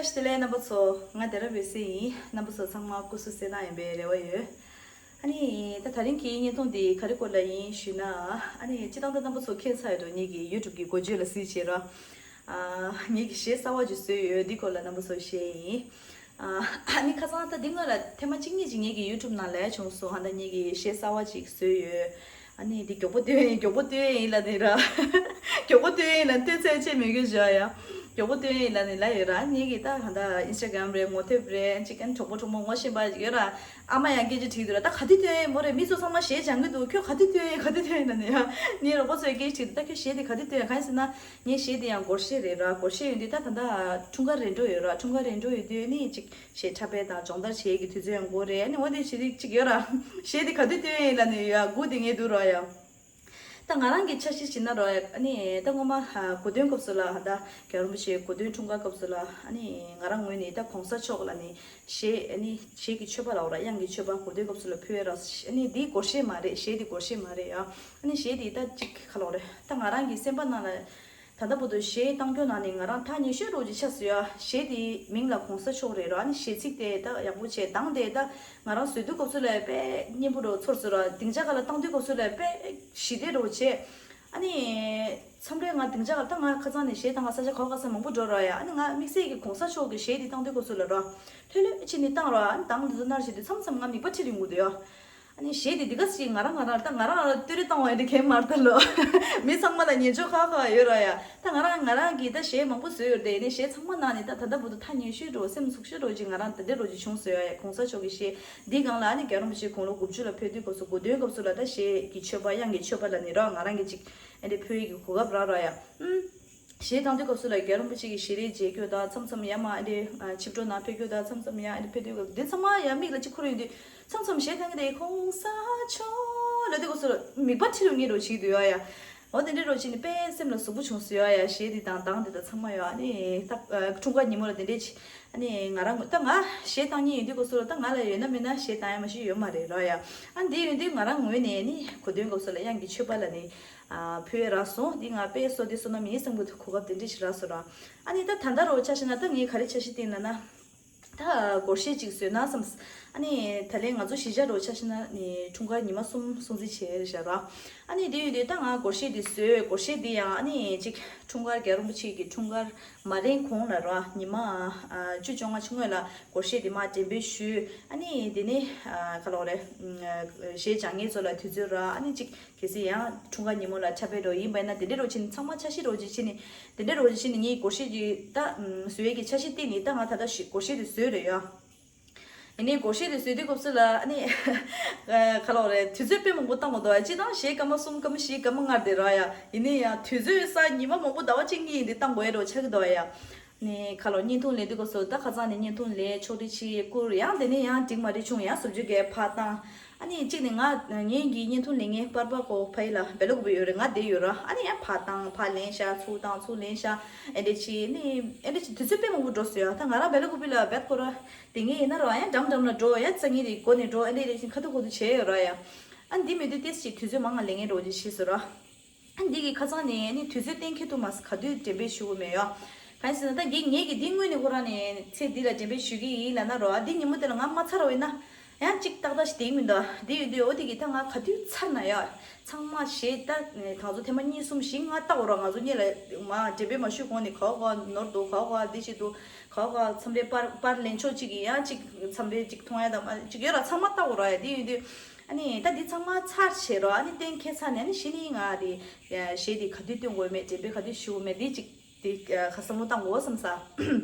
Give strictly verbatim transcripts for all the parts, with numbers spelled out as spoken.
བཀྲ་ཤིས་བདེ་ལེགས་རྣམ་པ་ཚོ། ང་དེ་ར་བེ་སི་ཡིན། རྣམ་པ་ཚོ་ཚང་མ་སྐུ་གཟུགས་གསལ་ཐང་ཡིན་པའི་རེ་བ་ཡོད། ཨ་ནི་ད་དེ་རིང་གི་བརྙན་ཐུང་འདི་ག་རེ་སྐོར་ལ་ཡིན་ཞུས་ན། ཨ་ནི་སྤྱིར་བཏང་ད་རྣམ་པ་ཚོ་མཁྱེན་ཚར་ཡོད་འགྲོ། ངེད་ཀྱི་ཡུ་ཊུབ་ཀྱི་འགོ་བརྗོད་ལ་གཟིགས་བྱས་ར། ཨ་ངེད་ཀྱི་གཞས་གསར་བ་ཅིག་བཟོས་ཡོད། འདི་སྐོར་ལ་རྣམ་པ་ཚོ་བཤད་ཡིན། ཨ་ཨ་ནི་ཁ་སང་ད་འདི་སྔོན་ལ་ཐེངས་མ་གཅིག་གཉིས་ཅིག་ངེད་ཀྱི་ཡུ་ཊུབ་ནང་ལ་བྱུང་སོང་། ཧ་ད་ངེད་ཀྱི་གཞས་གསར་བ་ཅིག་བཟོས་ཡོད། ཨ་ནི་འདི་མགྱོགས་པོ་སྟོན་ཡིན། མགྱོགས་པོ་སྟོན་ཡིན་ལབ་ནི་ར། མགྱོགས་པོ་སྟོན་ཡིན་ལབ་སྟོན་ཚད་ཆེ་མི་དགོས་བཞག་ཡ། མགྱོགས་པོ་སྟོན་ཡིན་ལབ་ནི་ལབ་ཡོད་ར། ངེད་ཀྱི་ད་ཧ་ད་ཨིན་སི་ཊ་གྷ་རམ་རེད། ངོ་དེབ་རེད། ཅིག་ཨན་གྲོགས་པོ་གྲོགས་མོ་ངོ་ཤེས་པ་ཅིག་ཡོད་ར། ཨ་མ་ཡང་སྐད་ཆ་དྲིས་འདུག་ར། ད་ག་དུས་སྟོན་ཡིན་མོ་རེད། མི་ཚོ་ཚང་མ་གཞས་སྦྱང་གི་འདུག་ཁྱོད་ག་དུས་སྟོན་ཡིན། ག་དུས་སྟོན་ཡིན་ལབ་ནི་ཡ། ངའི་རོགས་པ་ཚོས་སྐད་ཆ་དྲིས་འདུག་ད་ཁྱོད་གཞས་དེ་ག་དུས་སྟོན་ཡིན། གང་ཡིན་ཟེར་ན་ངའི་གཞས་དེ་ཡང་སྒོར་གཞས་རེད་ར། སྒོར་གཞས་ཡིན་དུས་ད་ད་ད་འཁྲུངས་སྐར་རེ་འགྲོ་ཡོད་ར། འཁྲུངས་སྐར་རེ་འགྲོ་ཡོད་དུས་ནི་ཅིག་གཞས་འཁྲབ་པ་དང་སྦྱོང་བརྡར་བྱེད་ཀྱི་དུས་ཚོད་ཡང་འགོར་རེད། ཨ་ནི་འོ་དེ་བྱེད་དུས་ཅིག་ཡོད་ར། གཞས་དེ་ག་དུས་སྟོན་ཡིན་ལབ་ནས་ཡ་སྒུག་བསྡད་མཁན་འདུག་ར་ཡ། ད་ང་རང་གི་འཆར་གཞི་བྱས་ན་ར་ཡ། ཨ་ནི་ད་སྔོན་མ་ཨ་གོ་སྟོན་སྐབས་སུ་ལ་ད་རྒྱལ་བ་རིན་པོ་ཆེའི་གོ་སྟོན་འཁྲུངས་སྐར་སྐབས་སུ་ལ། ཨ་ནི་ང་རང་ངོས་ནས་ད་གོང་ས་མཆོག་ལ་ནི་གཞས། ཨ་ནི་གཞས་ཀྱི་མཆོད་པ་ལབ་ར། དབྱངས་ཀྱི་མཆོད་པ་གོ་སྟོན་སྐབས་སུ་ལ་ཕུལ་ཡ་ར། ཨ་ནི་འདི་སྒོར་གཞས་མ་རེད། གཞས་འདི་སྒོར་གཞས་མ་རེད་ཡ། ཨ་ནི་གཞས་འདི་ད་ཅིག་ག་ལབ་རེད། ད་ང་རང་གི་སེམས་པ་ནང་ལ། ད་ལྟ་བར་དུ་གཞས་བཏང་རྒྱུ་ནང་ནས་ང་རང་ཐག་ཉེ་ཤོས་རོགས་ཀྱི་ཆ་ཟེར་ཡ། གཞས་དེའི་མིང་ལ་གོང་ས་མཆོག་རེད་ར། ཨ་ནི་གཞས་ཚིག་དེ་ད་ཡག་པོ་བྱས། གདངས་དེ་ད་ང་རང་བཟོས་དུས་སྐབས་སུ་ལ་དཔེ་སྙན་པོ་རོ་ཚོར་སོང་ར། སྡིངས་ཆ་ཁ་ལ་བཏང་དུས་སྐབས་སུ་ལ་དཔེ་ཞི་བདེ་རོ་བྱས། ཨ་ནི་མཚམས་རེ་ང་སྡིངས་ཆ་ཁ་ལ། ད་ང་ཁ་སང་ནས་གཞས་བཏང་ག་ས་ཆ་ག་བ་ག་ས་མང་པོ་འགྲོ་ར་ཡ། ཨ་ནི་ང་དམིགས་བསལ་གྱི་གོང་ས་མཆོག་གི་གཞས་དེ་བཏང་དུས་སྐབས་སུ་ལ་ར། ལྷོད་ལྷོད་བྱས་ནས་བཏང་ར། ཨ་ནི་གདངས་དེ་ཚོ་ནར་བཞིན་དུ་མཚམས་མཚམས་ང་མིད་པ་ཁྲིད་ཡོང་གི་འདུག་ཡ། ཨ་ནི་གཞས་དེ་འདི་ག་ཞིག་ང་རང་ང་རང་ད་ང་རང་ང་རང་བསྟོད་ར་བཏང་བ་ཡིན་དེ་གས་མ་རེད་ད་ལོ། མི་ཚང་མ་ལ་ཉན་ཆོག་ཁག་ཁག་ཡོད་ར་ཡ། ད་ང་རང་ང་རང་གིས་ད་གཞས་མང་པོ་བཟོས་ཡོད་དེ། ཡིན་ནའི་གཞས་ཚང་མ་ནང་ནས་ད་ད་ལྟ་བར་དུ་ཐག་ཉེ་ཤོས་འགྲོ། སེམས་ཚུགས་ཤོས་འགྲོ་ཅིག་ང་རང་ད་ལྟའི་རོ་ཅིག་བྱུང་སོང་ཡ། གོང་ས་མཆོག་གི་གཞས་འདི་སྒང་ལ། ཨ་ནི་རྒྱལ་བ་རིན་པོ་ཆེ་དགུང་ལོ་དགུ་བཅུ་ལ་ཕེབས་དུས་སྐབས་སུ། གོ་སྟོན་སྐབས་སུ་ལ་ད་གཞས་ཀྱི་མཆོད་པ། དབྱངས་ཀྱི་མཆོད་པ་ལབ་ནི་ར། ང་རང་གིས་ཅིག་ཨ་འདྲ་ཕུལ་ཡས་ཀྱི་གོ་སྐབས་རག་ར་ཡ། ཨུམ། གཞས་བཏང་དུས་སྐབས་སུ་ལ་རྒྱལ་བ་རིན་པོ་ཆེ་གི་ཞལ་རས་མཇལ་རྒྱུ་དང་། མཚམས་མཚམས་ཡར་མར་ཨ་འདྲ་ཨ་ཆིབས་འགྲོ་ནང་ཕེབས་རྒྱུ་དང་། མཚམས་མཚམས་ཡར་ཨ་འདྲ་ཕེབས་དུས་སྐབས་འདི་ཚང་མ་ཡར་མིག་ལ་ཅིག་འཁུར་ཡོང་དུས། མཚམས་མཚམས་གཞས་བཏང་གི་དེ་གོང་ས་མཆོག་ལབ་དུས་སྐབས་སུ་ལ་མིད་པ་ཁྲིད་ཡོང་མཁན་རོ་ཅིག་འདུག་ཡ་ཡ། འོ་དེ་འདྲའི་རོ་ཅིག་ནི་དཔེ་སེམས་ལ་ཟུག་པོ་བྱུང་སོང་ཡ་ཡ། གཞས་འདི་དང་གདངས་འདི་དང་ཚང་མ་ཡ། ཨ་ནི་ད་ཨ་འཁྲུངས་སྐར་ཉིན་མོ་ལ་དེ་འདྲའི་ཅིག་ཨ་ནི་ང་རང་ད་ང་གཞས་བཏང་མཁན་ཡིན་དུས་སྐབས་སུ་ལ་ད་ང་ལ་ཡོད་ན་མེད་ན་གཞས་བཏང་ཡ་མ་ཞིག་ཡོད་མ་རེད་ར་ཡ། ཨ་འདི་ཡོད་དུས་ང་རང་ངོས་ནས་ནི་གོ་སྟོན་སྐབས་སུ་ལ་དབྱངས་ཀྱི་མཆོད་པ་ལབ་ནི། ཨ་ཕུལ་ཡས་རག་སོང་། འདི་ང་དཔེ་བསོད་བདེ་བསོད་ནམས་ཡིན་བསམ་གྱི་གོ་སྐབས་དེ་འདྲ་ཞིག་རག་སོང་ར། ཨ་ནི་ད་ད་ལྟ་རོ་ཆ་བཞག་ན། ད་ངས་ག་རེ་འཆར་གཞི་བཏིང་ལབ་ན། ད་སྒོར་གཞས་ཅིག་བཟོས་ན་བསམས། ཨ་ནི་ད་ལན་ང་ཚོ་གཞིས་ཆགས་རོ་ཆ་བཞག་ན་ནི་འཁྲུངས་སྐར་ཉི་མ་གསུམ་སྲུང་བརྩི་བྱས་རེད་བཞག་ར། ཨ་ནི་དེ་ཡོད་དུས་ད་ང་སྒོར་གཞས་འདི་བཟོས། སྒོར་གཞས་འདི་ཡང་ཨ་ནི་ཅིག་འཁྲུངས་སྐར། རྒྱལ་བ་རིན་པོ་ཆེ་གི་འཁྲུངས་སྐར་མ་རན་གོང་ལ་ར། ཉི་མ་ཨ་བཅུ་བཅོ་ལྔ་ཕྱི་སྔོན་ལ་སྒོར་གཞས་འདི་མར་འགྲེམས་སྤེལ་ཞུས། ཨ་ནི་དེ་ནས་ཨ་ག་ལབ་རེད། ཨ་གཞས་སྦྱང་མཁན་ཚོ་ལ་དུས་ཚོད་རག་ཨ་ནི་ཅིག་གལ་སྲིད་ཡང་འཁྲུངས་སྐར་ཉིན་མོ་ལ་འཁྲབ་པའི་རོ་ཡིན་པ་ཡིན་ན། དེ་འདྲའི་རོ་ཅིག་ནི་ཚང་མ་འཆར་གཞི་རོ་ཅིག་བྱས་ནས། དེ་འདྲའི་རོ་ཅིག་བྱས་ནས་ངས་སྒོར་གཞས་ཀྱི་ད་ཨམ་བཟོ་ཡས་ཀྱི་འཆར་གཞི་བཏིང་ནས། ད་ང་ད་ལྟ་ཞིག་སྒོར་གཞས་དེ་བཟོས་རེད་ཡ། ཡིན་ནའི་སྒོར་གཞས་དེ་བཟོས་དུས་སྐབས་སུ་ལ་ཨ་ནི་ག་ལབ་རེད། དུས་ཚོད་དཔེ་མང་པོ་བཏང་དགོས་འདུག་སྤྱིར་བཏང་གཞས་སྐར་མ་གསུམ་སྐར་མ་བཞི་སྐར་མ་ལྔ་དེ་རག་ཡ། ཡིན་ནའི་ཡང་དུས་ཚོད་ས་ཉི་མ་མང་པོ་ཟླ་བ་གཅིག་གཉིས་ཡིན་དེ་བཏང་དགོས་ཡ་རོ་ཆགས་ཀྱི་འདུག་ཡ། ནས་ཁ་ལོ་བརྙན་ཐུང་ལེན་དུས་སྐབས་སུ་ད་ཁ་སང་ནས་བརྙན་ཐུང་ལེན་ཕྱོགས་སྒྲིག་བྱེད་བསྐུར། ཡང་དེ་ནས་ཡང་འགྲིག་མ་འགྲིག་བྱུང་། ཡང་ཟུར་འཇུག་གིས་ཕར་བཏང་། ཨ་ནི་གཅིག་ནས་ང་ངེད་ཀྱི་བརྙན་ཐུང་ལེན་མཁན་པར་པ་ཁོ་ཕ་ཡུལ་ལ་སྦེལ་ཀོབ་ཡོད་རེད། ང་བསྡད་ཡོད་ར། ཨ་ནི་ཡང་ཕར་བཏང་ཕར་ལེན་ཤག་ཚུར་བཏང་ཚུར་ལེན་ཤག་ཨེ་འདྲ་བྱས་ནས་ཨེ་འདྲ་བྱས་དུས་ཚོད་དཔེ་མང་པོ་འགྲོ་སོང་ཡ། ད་ང་རང་སྦེལ་ཀོབ་ལ་བེད་ཁོ་ར་དེ་ངས་ཡིན་ན་ར་ཡང་འགྲམ་འགྲམ་ལ་འགྲོ། ཡང་རྩ་ཉིན་རེ་འགོ་ནས་འགྲོ། ཨེ་འདྲ་རེ་བཞིན་ཁ་ཐུག་ཁ་ཐུག་བྱས་ཡོད་ར་ཡ། ཨ་ནི་འདི་མེད་དུས་ཏོག་ཙམ་དུས་ཚོད་མང་ང་ལེན་མཁན་འགྲོ་ཅིག་བྱས་སོང་ར། ཨ་འདི་གི་ཁ་སང་ནས་ནི་དུས་ཚོད་གཏན་འཁེལ་ཐུབ་མ་སོང་། ག་དུས་འགྲེམས་སྤེལ་ཞུ་དགོས་མེད་ཡོད། གང་ཡིན་ཟེར་ན་ད་འདི་ངེད་ཀྱིས་འདི་སྔོན་ནས་ཁོ་རང་ནས་ཚེ་འདི་ལ་འགྲེམས་སྤེལ་ཞུ་གི་ཡིན་ལབ་ན་རོ། ཨ་འདི་ཉིན་མོ་དེ་ལ་ང་མ་ཚར་བ་ཡིན་ན་ཡང་གཅིག་ཏག་ཏག་ཞིག་དེ་མི་འདུག་འདི་ཡོད་དུས་འོ་དེ་གི་ད་ང་ག་དུས་ཚར་ན་ཡོད། ཚང་མ་གཞས་ད་ང་ཚོ་ཐེངས་མ་གཉིས་གསུམ་བཞི་ལྔ་བཏང་རོགས། ང་ཚོ་གཉིས་ལ་མ་འགྲེམས་སྤེལ་མ་ཞུས་གོང་ནས་ག་བ་ག་བ་ནོར་འདུག་ག་བ་ག་བ་འདི་ཞིག་འདུག་ག་བ་ག་བ་མཚམས་རེ་པར་པར་ལེན་ཕྱོགས་གཅིག་གི་ཡང་གཅིག་མཚམས་རེ་གཅིག་མཐོང་ཡ་དང་མ་གཅིག་ཡོད་ར། ཚང་མ་བཏང་རོགས་ཡ། འདི་ཡོད་དུས། ཨ་ནི་ད་འདི་ཚང་མ་ཚར་བྱས་རོ། ཨ་ནི་གཏན་འཁེལ་ཚར་ནས་ཨ་ནི་གཞི་ནས་ང་དེ་གཞས་དེ་ག་དུས་སྟོན་དགོས་མེད། འགྲེམས་སྤེལ་ག་དུས་ཞུ་དགོས་མེད། དེ་ཅིག་དེ་ཁ་བསམ་བློ་བཏང་དགོས་བསམ་ས།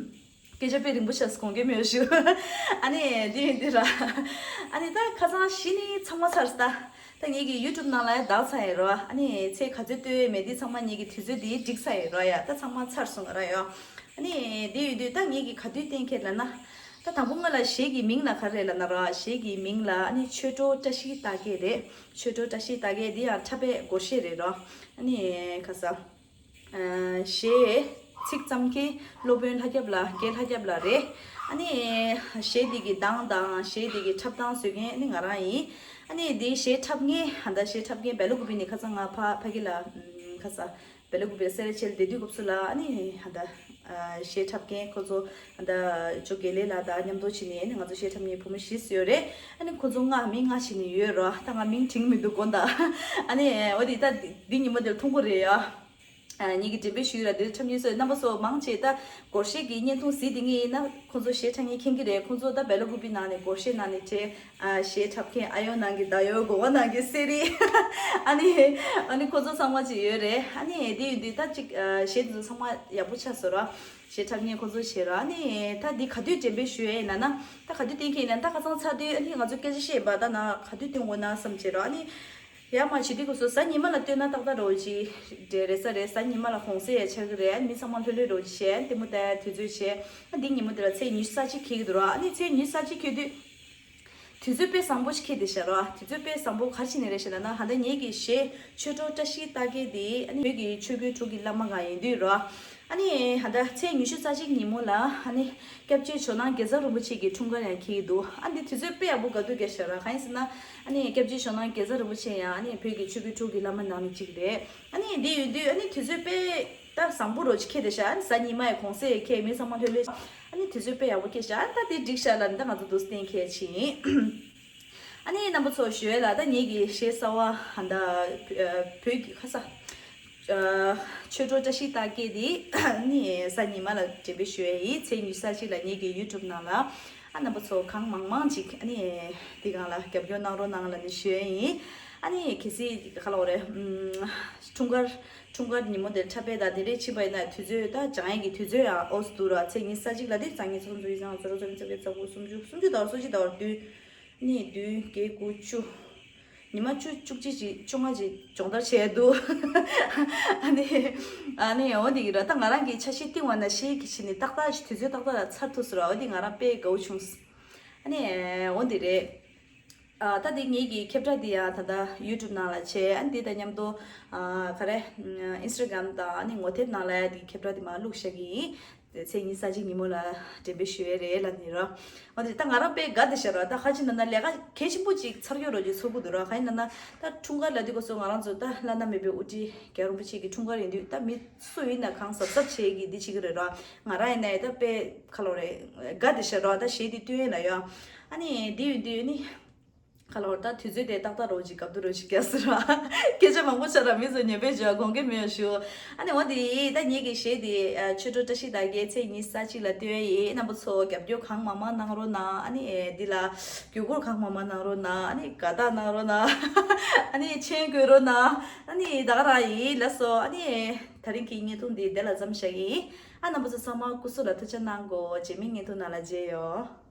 སྐད་ཆ་དཔེ་རིང་པོ་བཤད་སོང་གི་མེད་ཞུ། ཨ་ནི་འདི་ཡིན་འདི་ར། ཨ་ནི་ད་ཁ་སང་གཞི་ནས་ཚང་མ་ཚར་ས། ད་ངེད་ཀྱི་ཡུ་ཊུབ་ནང་ལ་ཡ་བདག་ཚར་ཡིན་རོ། ཨ་ནི་ཚེ་ག་ཚོད་ལྟོས་ཡས་མེད། འདི་ཚང་མ་ངེད་ཀྱི་དུས་ཚོད་འདི་འགྲིག་ཚར་ཡིན་རོ་ཡ། ད་ཚང་མ་ཚར་སོང་ག་ར་ཡོ། ཨ་ནི་འདི་ཡོད་དུས་ད་ངེད་ཀྱིས་ག་དུས་གཏན་འཁེལ་ལབ་ན། ད་དང་པོ་ང་ལ་གཞས་ཀྱི་མིང་ལ་ག་རེ་ལབ་ན་ར། གཞས་ཀྱི་མིང་ལ་ཨ་ནི་ཆོས་གྲོགས་བཀྲ་ཤིས་རྟགས་བརྒྱད་རེད། ཆོས་གྲོགས་བཀྲ་ཤིས་རྟགས་བརྒྱད་འདི་ཡང་འཁྲབ་པའི་སྒོར་གཞས་རེད་རོ། ཨ་ནི་ཁ་ས། ཨ་གཞས་ཚིག་བརྩམས་མཁན་སློབ་དཔོན་ལྷ་སྐྱབས་ལགས། སྐལ་ལྷ་སྐྱབས་ལགས་རེད། ཨ་ནི་གཞས་འདི་གི་གདངས་དང་གཞས་འདི་གི་འཁྲབ་སྟངས་བཟོ་མཁན་ཨ་ནི་ང་རང་ཡིན། ཨ་ནི་འདི་གཞས་འཁྲབ་མཁན་ཧ་ད་གཞས་འཁྲབ་མཁན་སྦེལ་ཀོབ་ནས་ཁ་ས་ང་ཕ་ཕ་གི་ལ་ཁ་ས། སྦེལ་ཀོབ་སེ་ར་ཆེལ་བསྡད་དུས་སྐབས་སུ་ལ་ཨ་ནི་ཧ་ད་ གཞས་འཁྲབ་མཁན་ཁོ་ཚོ་ད་ཇོ་དགེ་ལེགས་ལགས་དང་མཉམ་དུ་བྱས་ནས་ཨ་ནི་ང་ཚོ་གཞས་འཁྲབ་མཁན་བུ་མོ་བཞི་ཙམ་ཡོད་རེད། ཨ་ནི་ཁོ་ཚོ་ལྔ་མི་ལྔ་བྱས་ནས་ཡོད་རོ། ད་ང་མིང་དྲན་མི་འདུག་དགོངས་དག་ཨ་ནི་འོ་དེ་ད་འདི་ཉིན་མོ་འདིར་མཐོང་གི་རེད་ཡ། ཨ་ངེད་ཀྱིས་འགྲེམས་སྤེལ་ཞུས་ར། འདིར་འཁྲབ་མཁན་ཚོས་རྣམ་པ་ཚོ་མང་ཆེ་ད་སྒོར་གཞས་ཀྱི་བརྙན་ཐུང་གཟིགས་དེ་ངེད་ཡིན་ན་ཁོང་ཚོ་གཞས་འཁྲབ་མཁན་མཁྱེན་གྱི་རེད། ཁོང་ཚོ་ད་སྦེལ་ཀོབ་པི་ནང་ནས་སྒོར་གཞས་ནང་ནས་བྲིས། ཨ་གཞས་འཁྲབ་མཁན་ཨ་ཡོང་ནང་གི་ད་ཡོ་གོ་བ་ནང་གི་སེ་རི། ཨ་ནི་ཨ་ནི་ཁོང་ཚོ་ཚང་མ་ཅིག་ཡོད་རེད། ཨ་ནི་དེ་ཡིན་དུས་ད་ཅིག་ཨ་གཞས་དེ་ཚོ་ཚང་མ་ཡག་པོ་ཆགས་སོང་ར། གཞས་འཁྲབ་མཁན་ཁོང་ཚོ་བྱས་ར། ཨ་ནི་ད་འདི་ག་དུས་འགྲེམས་སྤེལ་ཞུ་ཡས་ཡིན་ན་ན་ད་ག་དུས་བསྟན་མཁན་ཡིན་ན་ད་ཁ་སང་ཚར་དུས་ཨ་ནི་ང་ཚོ་སྐད་ཆ་བཤད་པ་ད་ན་ག་དུས་བསྟན་དགོས་ན་བསམ་བྱས་ར། ཨ་ནི། ཡར་མར་བྱེད་དུས་སྐབས་སུ་གཟའ་ཉི་མ་ལ་སྟོན་ན་ཏག་ཏག་རོ་ཅིག་འདྲ་རེད་ས་རེད། གཟའ་ཉི་མ་ལ་གུང་སེང་ཡང་ཆགས་ཀྱི་རེད། མི་ཚང་མ་ལྷོད་ལྷོད་རོ་ཅིག་བྱས་ལྟད་མོ་ལྟ་ཡ་དུས་ཚོད་བྱས། ཨ་འདི་ཉིན་མོ་དེ་ལ་ཚེས་ཉི་ཤུ་རྩ་གཅིག་འཁེལ་གྱི་འདུག་ར། ཨ་ནི་ཚེས་ཉི་ཤུ་རྩ་གཅིག་འཁེལ་དུས། དུས་ཚོད་དཔེ་བཟང་པོ་ཞིག་འཁེལ་བསྡད་ཤག་ར། དུས་ཚོད་དཔེ་བཟང་པོ་ག་རེ་བྱས་ནས་རེད་ཞེ་ན་ན་ཧ་ད་ངེད་ཀྱི་གཞས་ཆོས་གྲོགས་བཀྲ་ཤིས་རྟ་སྐད་དེ་ཨ་ནི་བོད་ཀྱི་ཆོས་སྐུའི་གྲོགས་ཀྱི་བླ་མ་གང་ཡིན་དུས་ར། ཨ་ནི་ཧ་ད་ཚེས་ཉི་ཤུ་རྩ་གཅིག་ཉིན་མོ་ལ་ཨ་ནི་སྐྱབས་རྗེ་ཇོ་ནང་དགེ་རྩ་རིན་པོ་ཆེ་གི་འཁྲུངས་སྐར་ཡང་འཁེལ་གྱི་འདུག་ཨ་འདི་དུས་ཚོད་དཔེ་ཡག་པོ་དགའ་སྡུག་རྒྱག་ཤག་ར། གང་ཡིན་ཟེར་ན་ཨ་ནི་སྐྱབས་རྗེ་ཇོ་ནང་དགེ་རྩ་རིན་པོ་ཆེ་ཡང་ཨ་ནི་བོད་ཀྱི་ཆོས་ཀྱི་གྲོགས་ཀྱི་བླ་མ་ནང་ནས་གཅིག་རེད། ཨ་ནི་འདི་ཡོད་དུས་ཨ་ནི་དུས་ཚོད་དཔེ་ད་བཟང་པོ་རོ་ཅིག་འཁེལ་བསྡད་ཤག་ཨ་ནི་གཟའ་ཉི་མ་ཡི་གུང་སེང་ཡི་འཁེལ། མི་ཚང་མ་ལྷོད་ལྷོད། ཨ་ནི་དུས་ཚོད་དཔེ་ཡག་པོ་འཁེལ་ཤག་ཨ་ནི་ད་དེ་འགྲིག་ཤག་ལ་ནི་ད་ང་ཚོ་འདུག་སེ་གཏན་འཁེལ་བྱས་ཡིན། ཨ་ནི་རྣམ་པ་ཚོ་ཞུ་ཡས་ལ་ད་ངེད་ཀྱི་གཞས་གསར་བ་ཧ་ད་བོད་ཀྱི་ཁ་ས། ཨ་ཆོས་གྲོགས་བཀྲ་ཤིས་རྟ་སྐད་དེ་ཨ་ནི་གཟའ་ཉི་མ་ལ་འགྲེམས་སྤེལ་ཞུ་ཡས་ཡིན། ཚེས་ཉི་ཤུ་རྩ་གཅིག་ལ་ངེད་ཀྱི་ཡུ་ཊུབ་ནང་ལ་ཨ་རྣམ་པ་ཚོ་གང་མང་མང་ཅིག་ཨ་ནི་དེ་སྒང་ལ་རྒྱབ་སྐྱོར་གནང་རོགས་གནང་ལ་ནི་ཞུ་ཡས་ཡིན། ཨ་ནི་གལ་སྲིད་ག་ལ་འོ་རེད། ཨུམ་འཁྲུངས་སྐར་འཁྲུངས་སྐར་ཉིན་མོ་དེར་འཁྲབ་པའི་ད་དེ་རེད། ཕྱིན་པ་ཡིན་ན་དུས་ཚོད་ད་སྦྱང་ཡས་ཀྱི་དུས་ཚོད་ཡང་ཨོ་སི་འདུག་ར། ཚེས་ཉི་ཤུ་རྩ་གཅིག་ལ་དེ་རྩ་གཉིས་གསུམ་གསུམ་བཞི་ལྔ་དྲུག་དྲུག་ཅུ་རྩ་དྲུག་ཅུ་རྩ་དགུ་སུམ་ཅུ་སུམ་ཅུ་ཟླ་བ་སོ་གཅིག་ཟླ་བ་བདུན། གཉིས་བདུན་བརྒྱད་དགུ་བཅུ། ཉི་མ་བཅུ་བཅུ་གཅིག་ཅིག་བཅོ་ལྔ་ཅིག་སྦྱོང་བརྡར་བྱས་འདུག་ཨ་ནི་ཨ་ནི་འོ་དེ་གི་ར་ད་ང་རང་གི་འཆར་གཞི་བཏིང་བ་ན་གཞས་ཀྱི་ཕྱི་ནས་ཏག་ཏག་ཞིག་དུས་ཚོད་ཏག་ཏག་ལ་ཚར་ཐུབ་སོང་ར། འོ་དེ་ང་རང་དཔེ་དགའ་བོ་བྱུང་། ཨ་ནི་འོ་དེ་རེད། ཨ་ད་དེ་ངེད་ཀྱི་ཁྱབ་བསྒྲགས་དེ་ཡང་ད་ལྟ་ཡུ་ཊུབ་ནང་ལ་བྱས། ཨ་ནི་དེ་དང་མཉམ་དུ་ཨ་ག་རེ་ཨིན་སི་ཊ་གྷ་རམ་དང་ཨ་ནི་ངོ་དེབ་ནང་ལ་ཡང་དེ་ཁྱབ་བསྒྲགས་དེ་མར་བླུགས་བཞག་གི་ཡིན། དེ་ཚེས་ཉི་ཤུ་རྩ་གཅིག་ཉིན་མོ་ལ་འགྲེམས་སྤེལ་ཞུ་ཡས་རེད་ལབ་ནི་རོ། འོ་དེ་ད་ང་རང་དཔེ་དགའ་བསྡད་ཤག་ར། ད་ཁ་ཅིག་ན་ན་ལས་ཀ་གལ་ཆེན་པོ་ཅིག་ཚར་ཡོད་རོ་ཅིག་ཚོར་གི་འདུག་ར། ག་ཡིན་ན་ན་ད་འཁྲུངས་སྐར་ལ་དུས་སྐབས་སུ་ང་རང་ཚོ་ད་བླ་ན་མེད་པའི་དབུ་ཁྲིད་རྒྱལ་བ་རིན་པོ་ཆེ་གི་འཁྲུངས་སྐར་ཡིན་དུས་ད་མི་སུ་ཡིན་ན་གང་གཟབ་གཟབ་བྱེད་ཀྱི་འདི་བྱེད་ཀྱི་རེད་ར། ང་རང་ཡིན་ནའི་ད་དཔེ་ཁ་ལོ་རེད་དགའ་བསྡད་ཤག་ར། ད་གཞས་འདི་བཏོན་ཡས་ལ་ཡོད། ཨ་ནི་འདི་ཡོད་འདི་ཡོད་ནི། ཁ་ལོར་ད་དུས་ཚོད་དེ་ཏག་ཏག་རོ་ཅིག་སྐབས་དུ་རོ་ཅིག་རྒྱག་སོང་ར། སྐད་ཆ་མང་པོ་ཆགས་ར། མི་ཚོ་ཉན་པའི་བརྗོད་དགོངས་འགལ་མེད་ཞུ། ཨ་ནི་འོ་དེ་ད་ངེད་ཀྱི་གཞས་དེ་ཆོས་གྲོགས་བཀྲ་ཤིས་རྟ་སྐད་ཚེས་ཉི་ཤུ་རྩ་གཅིག་ལ་བཏོན་ཡིན། རྣམ་པ་ཚོ་རྒྱབ་སྐྱོར་གང་མང་མང་གནང་རོགས་གནང་། ཨ་ནི་འདི་ལ་བརྒྱུད་སྐུར་གང་མང་མང་གནང་རོགས་གནང་། ཨ་ནི་དགའ་རྟགས་གནང་རོགས་གནང་། ཨ་ནི་མཆན་འགོད་རོགས་གནང་། ཨ་ནི་ད་ག་རང་ཡིན། ལགས་སོ། ཨ་ནི་ད་རིང་གི་བརྙན་ཐུང་འདི་འདི་ལ་མཚམས་བཞག་ཡིན། ཨ་རྣམ་པ་ཚོ་ཚང་མ་སྐུ་གཟུགས་ལ་ཐུགས་ཆ་གནང་གོ། རྗེས་མའི་བརྙན་ཐུང་ནང་ལ་མཇལ་ཡོང་།